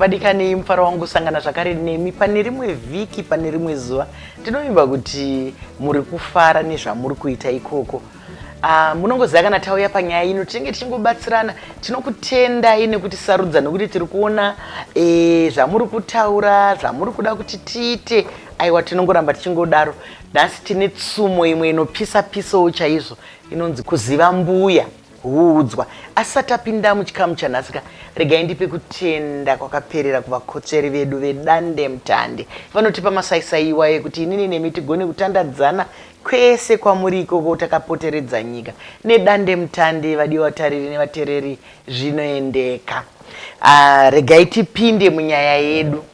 Vadikani, mufaro wangu kusangana zvakare nemi pane rimwe vhiki, pane rimwe zuva. Ndinovimba kuti muri kufara nezvamuri kuita ikoko. Munongoziva kana tauya panyaya ino tinenge tichingobatsirana. Tinokutendai nekutisarudza nekuti tiri kuona zvamuri kutaura, zvamuri kuda kuti tiite. Aiwa, tinongoramba tichingodaro. Nhasi tine tsumo imwe inopisa pisawo chaizvo, inonzi kuziva mbuya huudzwa. Asi tapinda muchikamu chanhasi ka, regai ndipe kutenda kwakaperera kuvakotsveri vedu vedandemutande vanotipa masaisai iwayo ekuti inini nemi tigone kutandadzana kwese kwamuri ikoko takapoteredza nyika nedandemutande. Vadiwa vatariri nevatereri, zvinoendeka. Regai tipinde munyaya yedu.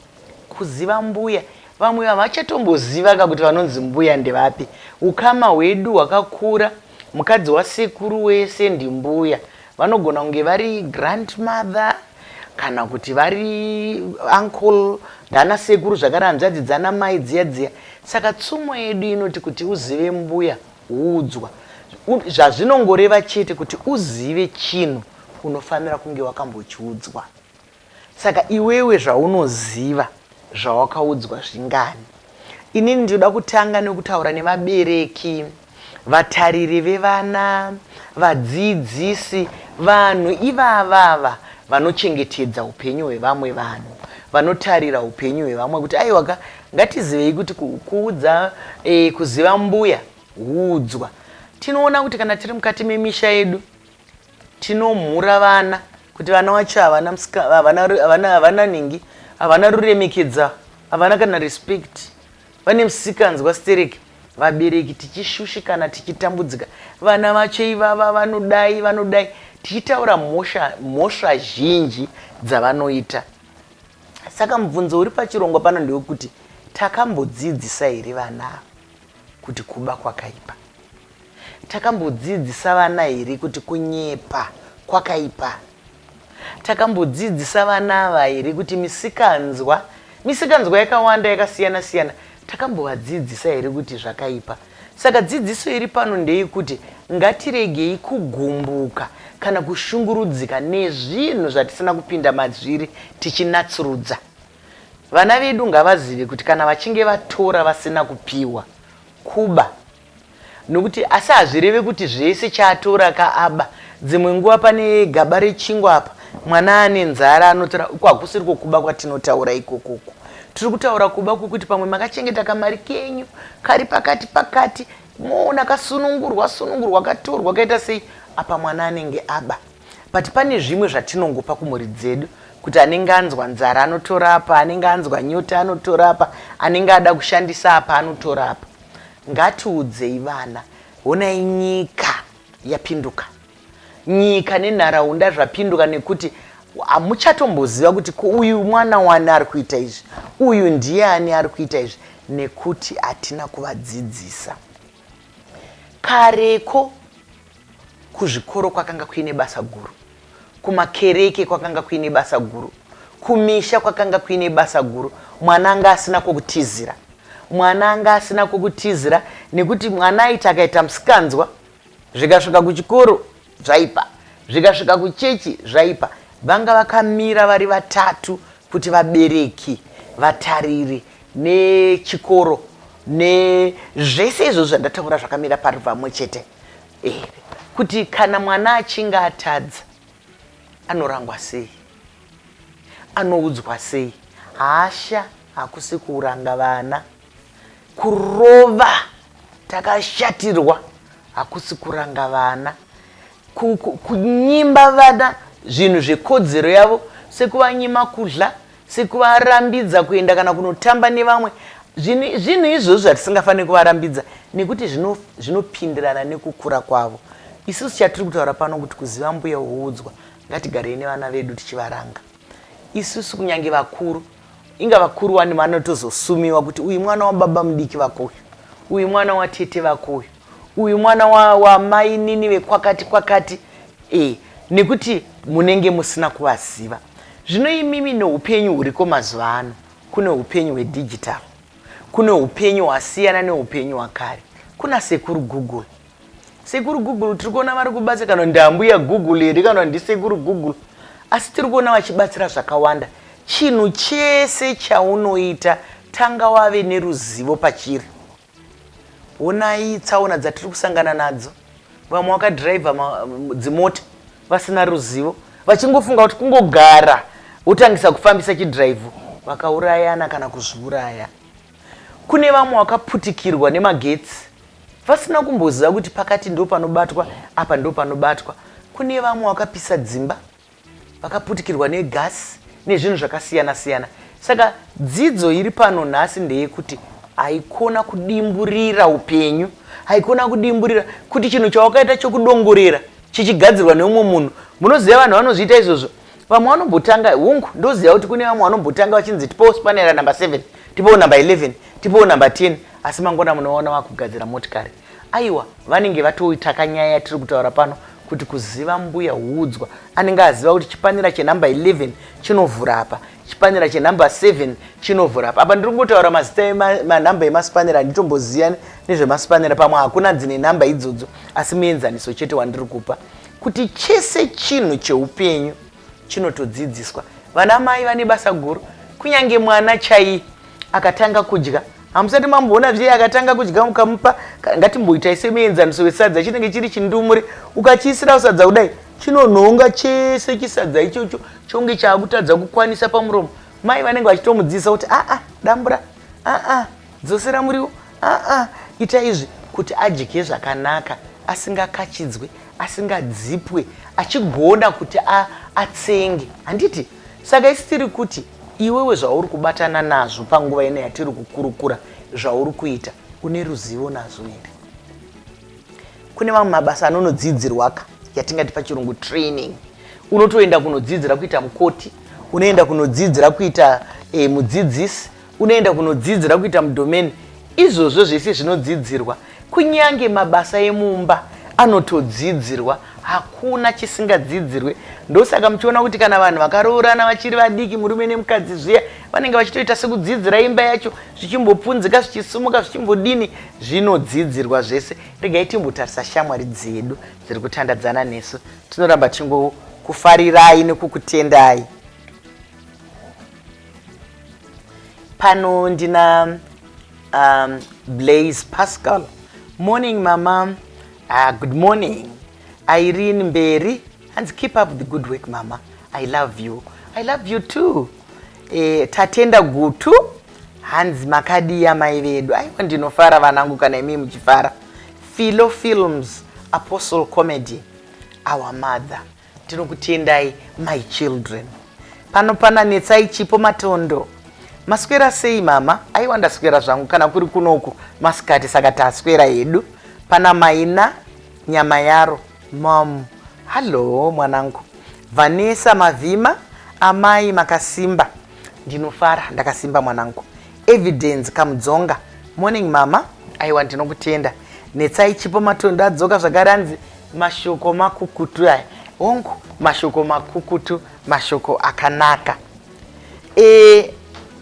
Kuziva mbuya, vamwe havachatomboziva ka kuti vanonzi mbuya ndevapi. Ukama hwedu hwakakura, mukadzi wasekuru wese ndimbuya. Vanogona kunge vari grandmother kana kuti vari uncle, ndana sekuru zvakare, hanzvadzi dzana mai dziya dziya. Saka tsumo yedu inoti kuti uzive mbuya huudzwa. Zvazvinongoreva chete kuti uzive chinhu unofanira kunge wakambochiudzwa. Saka iwewe zvaunoziva zvawakaudzwa zvingani? Inini ndinoda kutanga nekutaura nevabereki, vatariri vevana, vadzidzisi, vanhu ivavava vanochengetedza upenyu hwevamwe vanhu, vanotarira upenyu hwevamwe kuti aiwaka, ngatizivei kuti kuudza, kuziva mbuya huudzwa. Tinoona kuti kana tiri mukati memisha yedu tinomhura vana kuti vana vacho havana havana havana nhingi, havana ruremekedza, havana kana respect, vane musikanzwa stereki. Vabereki tichishushikana, tichitambudzika, vana vacho ivava vanodai vanodai, tichitaura mhosva zhinji dzavanoita. Saka mubvunzo uri pachirongwa pano ndewekuti takambodzidzisa here vana kuti kuba kwakaipa? Takambodzidzisa vana here kuti kunyepa kwakaipa? Takambodzidzisa vana ava here kuti misikanzwa yakawanda yakasiyana siyana, takambovadzidzisa here kuti zvakaipa? Saka dzidziso iri pano ndeyekuti ngatiregei kugumbuka kana kushungurudzika nezvinhu zvatisina kupinda mazviri tichinatsurudza. Vana vedu ngavazive kuti kana vachinge vatora vasina kupiwa, kuba. Nokuti asi hazvireve kuti zvese chaatora kaaba. Dzimwe nguva pane gaba rechingwa apa, mwana ane nzara anotora, uko hakusiri kukuba kwatinotaura ikokoko. Tiri kutaura kuba kwekuti pamwe makachengeta kamari kenyu kari pakati pakati, moona kasunungurwa sunungurwa, katorwa kaita sei, apa mwana anenge aba. But pane zvimwe zvatinongopa kumhuri dzedu kuti anenge anzwa nzara anotora apa, anenge anzwa nyota anotora apa, anenge ada kushandisa apa anotora apa. Ngatiudzei vana, honai nyika yapinduka. Nyika nenharaunda zvapinduka nekuti hamuchatomboziva kuti uyu mwana wani ari kuita izvi, uyu ndiani ari kuita izvi, nekuti hatina kuvadzidzisa. Kareko kuzvikoro kwakanga kuine basa guru, kumakereke kwakanga kuine basa guru, kumisha kwakanga kuine basa guru. Mwana anga asina kwokutizira, mwana anga asina kwokutizira, nekuti mwana aiti akaita musikanzwa zvikasvika kuchikoro zvaipa, zvikasvika kuchechi zvaipa. Vanga vakamira vari vatatu kuti vabereki, vatariri nechikoro nezvese izvozvo zvandataura zvakamira pari pamwe chete. Kuti kana mwana achinge atadza anorangwa sei, anoudzwa sei. Hasha hakusi kuranga vana, kurova takashatirwa hakusi kuranga vana, kunyimba vana zvinhu zvekodzero yavo sekuvanyima kudla, sekuvarambidza kuenda kana kunotamba nevamwe, zvinhu izvozvo zvatisingafaniri kuvarambidza nekuti zvinopindirana nekukura kwavo. Isusu chatiri kutaura pano kuti kuziva mbuya huudzwa, ngatigarei nevana vedu tichivaranga. Isusu kunyange vakuru, inga vakuru wani vanotozosumiwa kuti uyu mwana wababa mudiki vako uyu, uyu mwana watete vako uyu, uyu mwana wamainini vekwakati kwakati, nekuti munenge musina kuvaziva. Zvino imimi neupenyu huriko mazuva ano, kune upenyu hwedigital, kune upenyu hwasiyana neupenyu hwakare. Kuna sekuru Google. Sekuru Google tiri kuona vari kubatsira, kana ndambuya Google here, kana ndisekuru Google, asi tiri kuona vachibatsira zvakawanda. Chinhu chese chaunoita tanga wave neruzivo pachiri. Honai tsaona dzatiri kusangana nadzo. Vamwe vakadhiraivha dzimota vasina ruzivo, vachingofunga kuti kungogara wotangisa kufambisa chidhiraivho, vakaurayana kana kuzviuraya. Kune vamwe vakaputikirwa nemagetsi vasina kumboziva kuti pakati ndo panobatwa, apa ndo panobatwa. Kune vamwe vakapisa dzimba, vakaputikirwa negasi nezvinhu zvakasiyana siyana. Saka dzidzo iri pano nhasi ndeyekuti haikona kudimburira upenyu, haikona kudimburira kuti chinhu chawakaita chokudongorera chichigadzirwa neumwe munhu. Munoziva vanhu vanozviita izvozvo, vamwe vanombotanga, hungu, ndoziva kuti kune vamwe vanombotanga vachinzi tipowo spanera number 7, tipowo number 11, tipowo number 10, asi mangwana munoona vakugadzira motikari. Aiwa, vanenge vatoitaka nyaya yatiri kutaura pano kuti kuziva mbuya huudzwa. Anenge aziva kuti chipanera chenumber 11 chinovhura apa, chipanera chenumber 7 chinovhura apa. Apa ndiri kungotaura mazita emanhamba emasipanera, handitomboziva nezvemasipanera, pamwe hakuna dzine nhamba idzodzo, asi muenzaniso chete wandiri kupa kuti chese chinhu cheupenyu chinotodzidziswa. Vana mai vane basa guru, kunyange mwana chaiye akatanga kudya, hamusati mamboona zviye akatanga kudya mukamupa, ngatimboitai semuenzaniso wesadza, chinenge chiri chindumure, ukachiisira sadza kudai chinonhonga chese chisadza ichocho, chonge chaakutadza kukwanisa pamuromo. Mai vanenge vachitomudzidzisa kuti aa dambura, aa dzosera muriwo, aa ita izvi, kuti adye zvakanaka, asingakachidzwe, asingadzipwe, achigona kuti atsenge. Handiti? Saka isi tiri kuti iwewe zvauri kubatana nazvo panguva ino yatiri kukurukura, zvauri kuita une ruzivo nazvo here? Kune mamwe mabasa anonodzidzirwaka, yatingati pachirungu training. Unotoenda kunodzidzira kuita mukoti, unoenda kunodzidzira kuita mudzidzisi, unoenda kunodzidzira kuita mudomeni. Izvozvo zvese zvinodzidzirwa. Kunyange mabasa emumba anotodzidzirwa, hakuna chisingadzidzirwe. Ndosaka muchiona kuti kana vanhu vakaroorana vachiri vadiki, murume nemukadzi zviya, vanenge vachitoita sekudzidzira imba yacho, zvichimbopunzika, zvichisumuka, zvichimbodini, zvinodzidzirwa zvese. Regai timbotarisa shamwari dzedu dziri kutandadzana nesu. Tinoramba tichingokufarirai nekukutendai. Pano ndina Blaise Pascal. Morning mama. Good morning. Irene Mberi. Hanzi keep up the good work mama. I love you. I love you too. Tatenda Gutu. Hanzi makadiya mai vedu. Aiwa ndinofara vanangu kana imi muchifara. Philo Films, Apostle Comedy, our mother. Tinokutendai my children. Pano pana Netsai Chipo Matondo. Maswera sei mama? Aiwa ndaswera zvangu kana kuri kunoku masikati, saka taswera hedu. Pana Maina Nyama Yaro. Mom, hello mwanangu. Vanessa Mavhima, amai makasimba. Ndinofara ndakasimba mwanangu. Evidence Kamudzonga, morning mama. Aiwa ndinokutenda. Netsai Chipo Matondo adzoka zvakare, anzi mashoko makukutu aya. Hongu, mashoko makukutu, mashoko akanaka.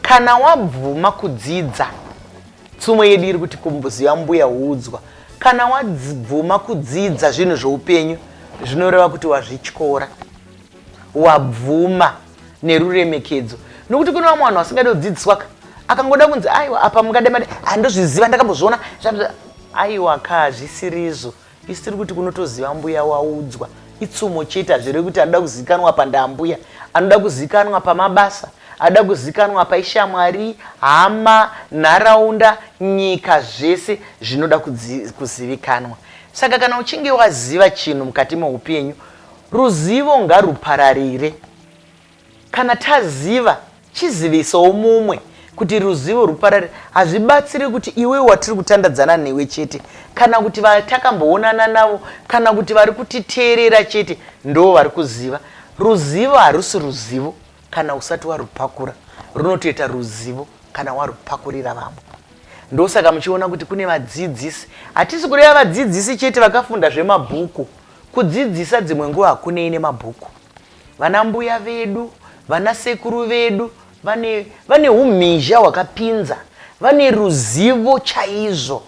Kana wabvuma kudzidza, tsumo yedu iri kuti kumboziva mbuya huudzwa. Kana wabvuma kudzidza zvinhu zveupenyu, zvinoreva kuti wazvityora, wabvuma neruremekedzo. Nokuti kune vamwe vanhu vasingadi kudzidziswa ka, akangoda kunzi aiwa apa mungade made, handozviziva, ndakambozviona, aiwa ka, hazvisirizvo. Isu tiri kuti kunotoziva mbuya waudzwa itsumo chete, hazvirevi kuti anoda kuzikanwa pandambuya, anoda kuzikanwa pamabasa, anoda kuzikanwa paishamwari, hama, nharaunda, nyika, zvese zvinoda kuzivikanwa. Saka kana uchinge waziva chinhu mukati meupenyu, ruzivo ngarupararire. Kana taziva, chizivisawo mumwe kuti ruzivo rupararire. Hazvibatsiri kuti iwe watiri kutandadzana newe chete, kana kuti vatakamboonana navo, kana kuti vari kutiteerera chete ndo vari kuziva. Ruzivo harusi ruzivo kana usati warupakura, runotoita ruzivo kana warupakurira vamwe. Ndosaka muchiona kuti kune vadzidzisi. Hatisi kureva vadzidzisi chete vakafunda zvemabhuku. Kudzidzisa dzimwe nguva hakunei nemabhuku. Vana mbuya vedu, vana sekuru vedu vane umhizha hwakapinza, vane ruzivo chaizvo.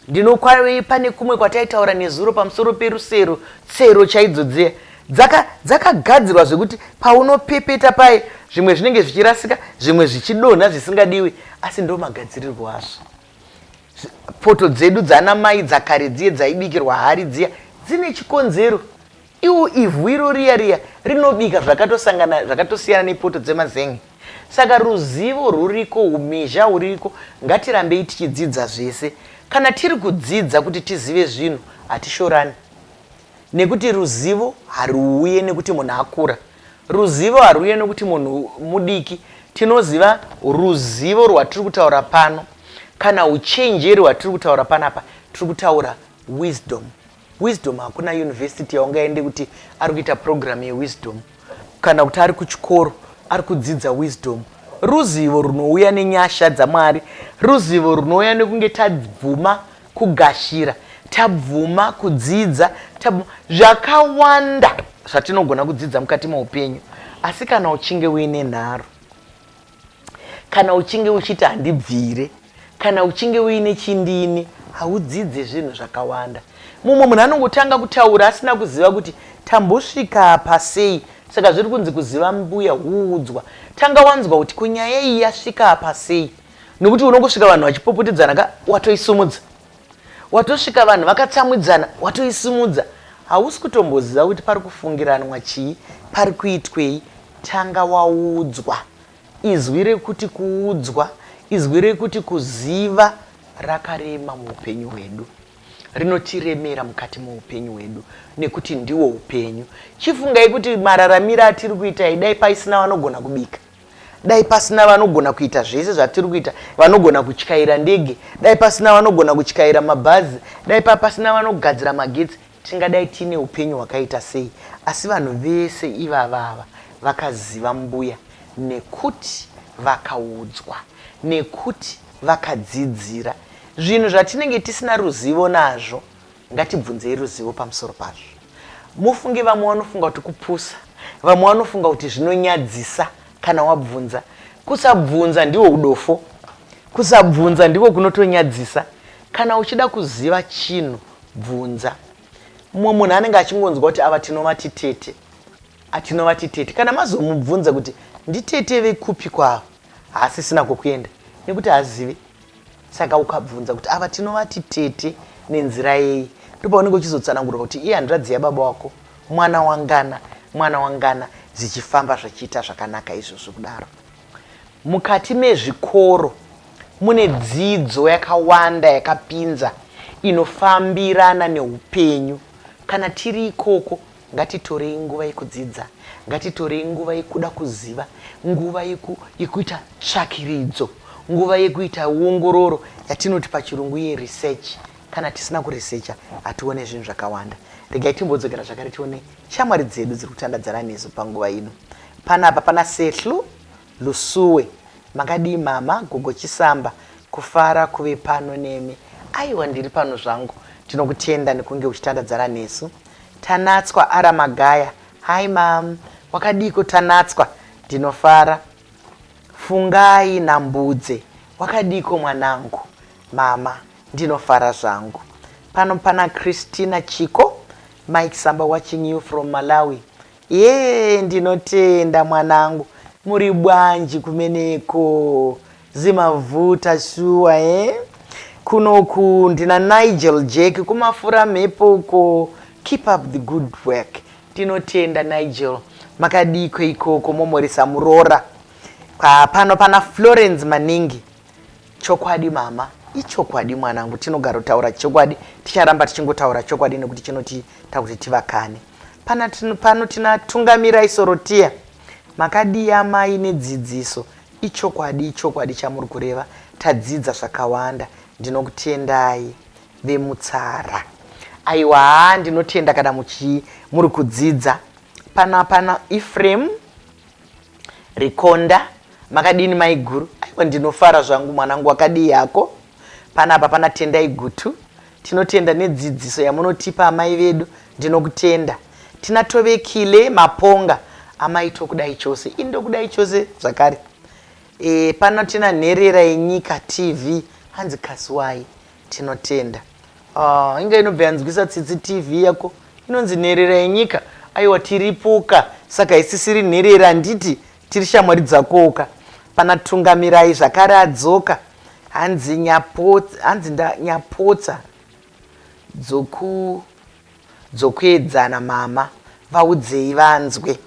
Ndinokwave pane kumwe kwataitaura nezuro pamusoro perusero, tsero chaidzo dziya. Dzakagadzirwa zvekuti paunopepeta paye zvimwe zvinenge zvichirasika, zvimwe zvichidonha zvisingadiwi, asi ndo magadzirirwo azvo. Poto dzedu dzana mai dzakare dziye dzaibikirwa hari dziya dzine chikonzero. Iwo ivhu iro riya riya rinobika zvakatosangana zvakatosiyana nepoto dzemazen'e. Saka ruzivo rwuriko, umhizha huriko, ngatirambei tichidzidza zvese. Kana tiri kudzidza kuti tizive zvinhu hatishorani. Nekuti ruzivo haruuye nekuti munhu akura. Ruzivo haruuye nekuti munhu mudiki. Tinoziva ruzivo rwatiri kutaura pano kana uchenjeri hwatiri kutaura panapa, tiri kutaura wisdom. Wisdom hakuna university yaungaende kuti ari kuita program yewisdom kana kuti ari kuchikoro ari kudzidza wisdom. Ruzivo runouya nenyasha dzaMwari, ruzivo runouya nekunge tabvuma kugashira, tabvuma kudzidza, tabvuma zvakawanda zvatinogona kudzidza mukati meupenyu. Asi kana uchinge uine nharo, kana uchinge uchiti handibvire, kana uchinge uine chindini, haudzidze zvinhu zvakawanda. Mumwe munhu anongotanga kutaura asina kuziva kuti tambosvika apa sei. Saka zviri kunzi kuziva mbuya huudzwa. Tanga wanzwa kuti kunyaya iyi yasvika apa sei, nekuti unongosvika vanhu vachipopotedzana ka watoisimudza, watosvika vanhu vakatsamwidzana watoisimudza. Hausi kutomboziva kuti pari kufungiranwa chii, pari kuitwei. Tanga waudzwa. Izwi rekuti kuudzwa, izwi rekuti kuziva rakarema muupenyu hwedu. Rinotiremera mukati meupenyu hwedu nekuti ndiwo upenyu. Chifungai kuti mararamiro atiri kuita dai paisina vanogona kubika, dai pasina vanogona kuita zvese zvatiri kuita, vanogona kutyaira ndege, dai pasina vanogona kutyaira mabhazi, dai pasina vanogadzira magetsi, tingadai tiine upenyu hwakaita sei? Asi vanhu vese ivava ava vakaziva mbuya nekuti vakaudzwa, nekuti vakadzidzira. Zvinhu zvatinenge tisina ruzivo nazvo, ngatibvunzei ruzivo pamusoro pazvo. Mufunge vamwe vanofunga kuti kupusa, vamwe vanofunga kuti zvinonyadzisa kana wabvunza. Kusabvunza ndiwo udofo, kusabvunza ndiko kunotonyadzisa. Kana uchida kuziva chinhu bvunza. Mumwe munhu anenge achingonzwa kuti ava tinovati tete, atinovati tete. Kana mazomubvunza kuti nditete vekupi kwava, haasisina kwekuenda nekuti haazivi. Saka ukabvunza kuti ava tinovati tete nenzira yei, ndopaunenge uchizotsanangurwa kuti iye hanzvadzi yababa wako, mwana wangana, mwana wangana, zvichifamba zvichiita zvakanaka izvozvo kudaro. Mukati mezvikoro mune dzidzo yakawanda yakapinza inofambirana neupenyu. Kana tiri ikoko ngatitorei nguva yekudzidza, ngatitorei nguva yekuda kuziva, nguva yekuita tsvakiridzo, nguva yekuita ongororo yatinoti pachirungu yeresearch. Kana tisina kuresearcha hatione zvinhu zvakawanda. Regai timbodzokera zvakare tione shamwari dzedu dziri kutandadzana nesu panguva ino. Panapa pana Sehlu Lusuwe. Makadii mama gogo Chisamba, kufara kuve pano nemi. Aiwa ndiri pano zvangu, tinokutenda nekunge uchitandadzana nesu. Tanatswa Ara Magaya, hi mam, wakadiiko Tanatswa? Ndinofara. Fungai Nambudze, wakadiiko mwanangu? Mama, ndinofara zvangu. Pano pana Christina Chiko, Mike Samba watching you from Malawi. Yee ndinotenda mwanangu, muri bwanji kumeneko, zimavuta shuwa eh? Kunoku ndina Nigel Jack kumafura mhepo uko, keep up the good work. Tinotenda Nigel, makadiiko ikoko momoresa muroora. Pano pana Florence Maningi. Chokwadi mama, ichokwadi mwanangu, tinogarotaura chokwadi, ticharamba tichingotaura chokwadi nekuti chinotiita kuti tivakane. Pano tina Tungamirai Sorotia. Makadii amai nedzidziso? Ichokwadi, ichokwadi chamuri kureva, tadzidza zvakawanda. Ndinokutendai vemutsara. Aiwa, haa ndinotenda kana muchi muri kudzidza. Pana pana Ephraim Rikonda, makadini maiguru? Aiwa ndinofara zvangu mwanangu, wakadii hako? Panapa pana Tendai Gutu. Tinotenda nedzidziso yamunotipa amai vedu, ndinokutenda. Tina Tovekile Maponga, amai tokudai chose, ini ndokudai chose zvakare. E, pano tina Nherera yeNyika TV, hanzi Kasuwai, tinotenda. Ah, inga inobva yanzwisa tsitsi TV yako inonzi Nherera yeNyika. Aiwa, tiripoka, saka isisiri nherera, handiti tiri shamwari dzakoka. Pana Tungamirai zvakare adzoka, hanzi nyapotsa, hanzi nyapotsa dzoku dzokuedzana mama, vaudzei vanzwe,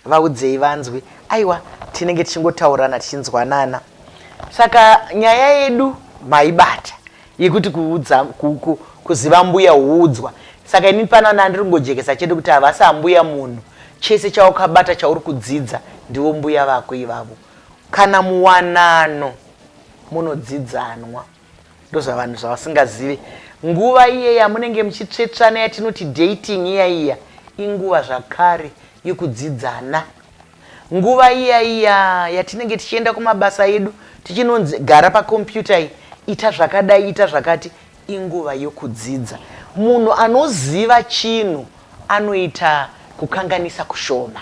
vaudzei vanzwe. Aiwa, tinenge tichingotaurana tichinzwanana. Saka nyaya yedu maibata yekuti kuudza kuziva mbuya huudzwa. Saka ini panana ndiri kungojekesa chete kuti havasi ambuya munhu. Chese chaukabata chauri kudzidza ndivo mbuya vako ivavo. Kana muwanano munodzidzanwa. Ndozvavanhu zvavasingazive. Nguva iye yamunenge muchitsvetsvana yatinoti dating iya iya inguva zvakare yekudzidzana. Nguva iya iya yatinenge tichienda kumabasa edu tichinonzi gara pakombiyuta iyi, ita zvakadai, ita zvakati, inguva yokudzidza. Munhu anoziva chinhu anoita kukanganisa kushoma.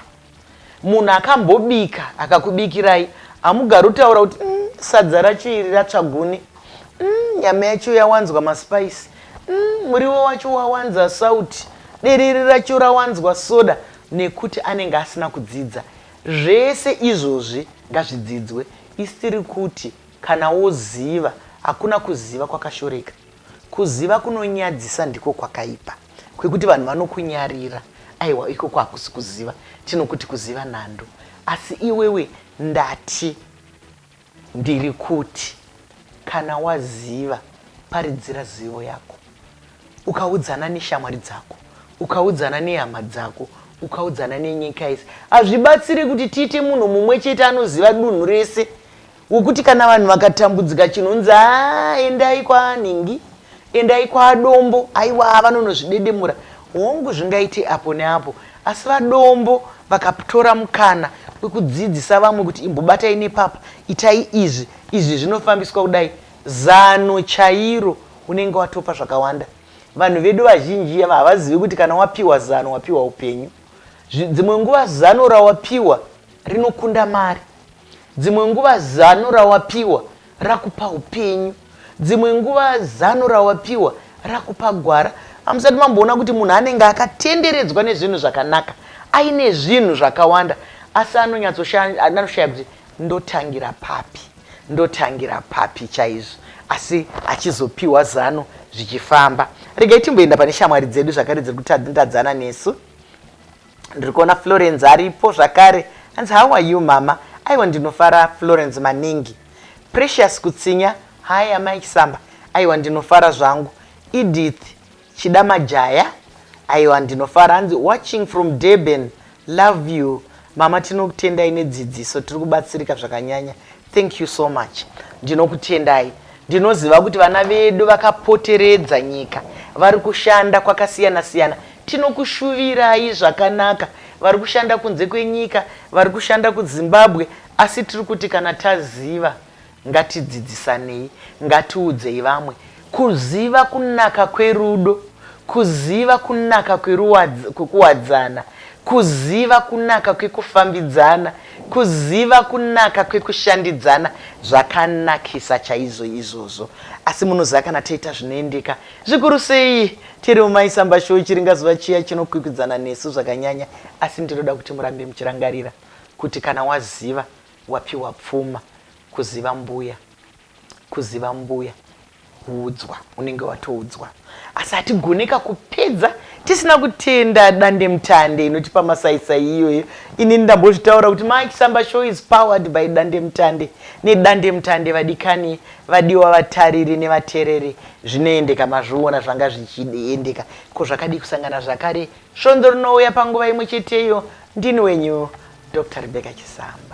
Munhu akambobika akakubikirai hamugari kutaura kuti sadza racho iri ratsva guni, nyama yacho yawanzwa maspice, muriwo wacho wawanza sauti, derere racho rawanzwa soda, nekuti anenge asina kudzidza. Zvese izvozvi ngazvidzidzwe. Isi tiri kuti kana woziva, hakuna kuziva kwakashoreka. Kuziva kunonyadzisa ndiko kwakaipa, kwekuti vanhu vanokunyarira. Aiwa, ikoko hakusi kuziva, tinokuti kuziva nhando. Asi iwewe ndati ndiri kuti kana waziva, paridzira zivo yako. Ukaudzana neshamwari dzako, ukaudzana nehama dzako, ukaudzana nenyika yese. Hazvibatsiri kuti tiite munhu mumwe chete anoziva dunhu rese, wekuti kana vanhu vakatambudzika chinonzi haa endai kwanhingi, endai kwaDombo, aiwa vanonozvidedemura. Hongu, zvingaite apo neapo, asi vaDombo vakatora mukana wekudzidzisa vamwe kuti imbobatai nepapa, itai izvi, izvi zvinofambiswa kudai, zano chairo unenge watopa zvakawanda. Vanhu vedu vazhinji ava havazivi kuti kana wapiwa zano wapiwa upenyu. Dzimwe nguva zano rawapiwa rinokunda mari. Dzimwe nguva zano rawapiwa rakupa upenyu. Dzimwe nguva zano rawapiwa rakupa gwara. Hamusati mamboona kuti munhu anenge akatenderedzwa nezvinhu zvakanaka, aine zvinhu zvakawanda, asi anoshaya kuti ndotangira papi, ndotangira papi chaizvo, asi achizopiwa zano zvichifamba. Regai timboenda pane shamwari dzedu zvakare dziri kutandadzana nesu. Ndiri kuona Florence aripo zvakare. Hanzi how are you mama? Aiwa ndinofara Florence maningi. Precious Kutsinya, hi amai Chisamba. Aiwa ndinofara zvangu. Edith Chidamajaya, aiwa ndinofara. Hanzi watching from Durban, love you mama. Tinokutendai nedzidziso, tiri kubatsirika zvakanyanya. Thank you so much. Ndinokutendai. Ndinoziva kuti vana vedu vakapoteredza nyika vari kushanda kwakasiyana siyana. Tinokushuvirai zvakanaka. Vari kushanda kunze kwenyika, vari kushanda kuZimbabwe, asi tiri kuti kana taziva ngatidzidzisanei, ngatiudzei vamwe. Kuziva kunaka kwerudo, kuziva kunaka kwekuwadzana, kuziva kunaka kwekufambidzana, kuziva kunaka kwekushandidzana zvakanakisa chaizvo izvozvo. Asi munoziva kana taita zvinoendeka zvikuru sei tiri muMaisamba Show, chiringazuva chiya chinokwikwidzana nesu zvakanyanya. Asi ndinoda kuti murambe muchirangarira kuti kana waziva wapiwa pfuma, kuziva mbuya, kuziva mbuya huudzwa, unenge watoudzwa. Asi hatigoneka kupedza tisina kutenda dandemutande inotipa masaisai iyoyo. Ini ndambozvitaura kuti Mai Chisamba Show is powered by dandemutande. Nedandemutande vadikani, vadiwa vatariri nevatereri, zvinoendeka, mazviona zvanga zvichiendeka. Ko zvakadii kusangana zvakare svondo rinouya panguva imwe cheteyo? Ndini wenyu Dr. Rebecca Chisamba.